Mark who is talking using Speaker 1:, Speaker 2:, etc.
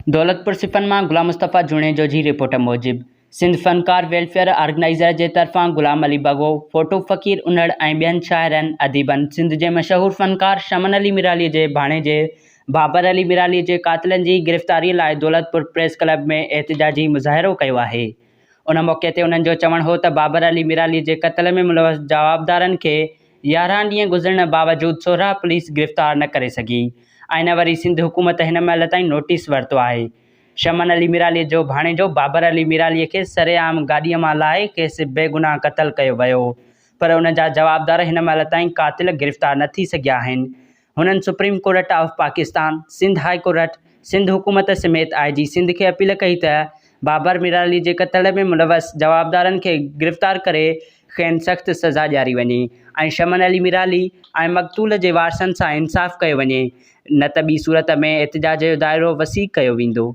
Speaker 1: دولتپور صفن مان غلام مصطفيٰ جوڻيجو جي رپورٽ موجب سنڌ فنڪار ويلفيئر آرگنائيزر جي طرفان غلام علي ٻگهو، ڦوٽو فقير انڙ ۽ ٻين شاعرن، اديبن سنڌ جي مشهور فنڪار شمن علي ميرالي جي ڀاڻيجي بابر علي ميرالي جي قاتلن جي گرفتاري لاء دولتپور پريس ڪلب ۾ احتجاجي مظاهرو ڪيو آهي. ان موقعي تي انهن جو چوڻ هو ته بابر علي ميرالي جي قتل ۾ ملوث جوابدارن کي 11 ڏينهن گذرڻ باوجود سوڍا پوليس گرفتار نه ڪري سگهي ۽ نه وري سنڌ حڪومت هن مهل تائين نوٽيس ورتو آهي. شمن علي ميرالي جو ڀاڻيجو بابر علي ميرالي کي سرعام گاڏيء مان لاهي کيس بيگناهه قتل ڪيو ويو پر ان جا جوابدار هن مهل تائين قاتل گرفتار نه ٿي سگهيا آهن. هنن supreme court of Pakistan, Sindh high court, Sindh حڪومت سميت آء جي سنڌ کي اپيل ڪئي ته بابر ميرالي جي قتل ۾ ملوث جوابدارن کي گرفتار ڪري کين سخت سزا ڏياري وڃي ۽ شمن علي ميرالي ۽ مقتول جي وارثن سان انصاف ڪيو وڃي نه ته ٻي صورت ۾ احتجاج جو دائرو وسيع ڪيو ويندو.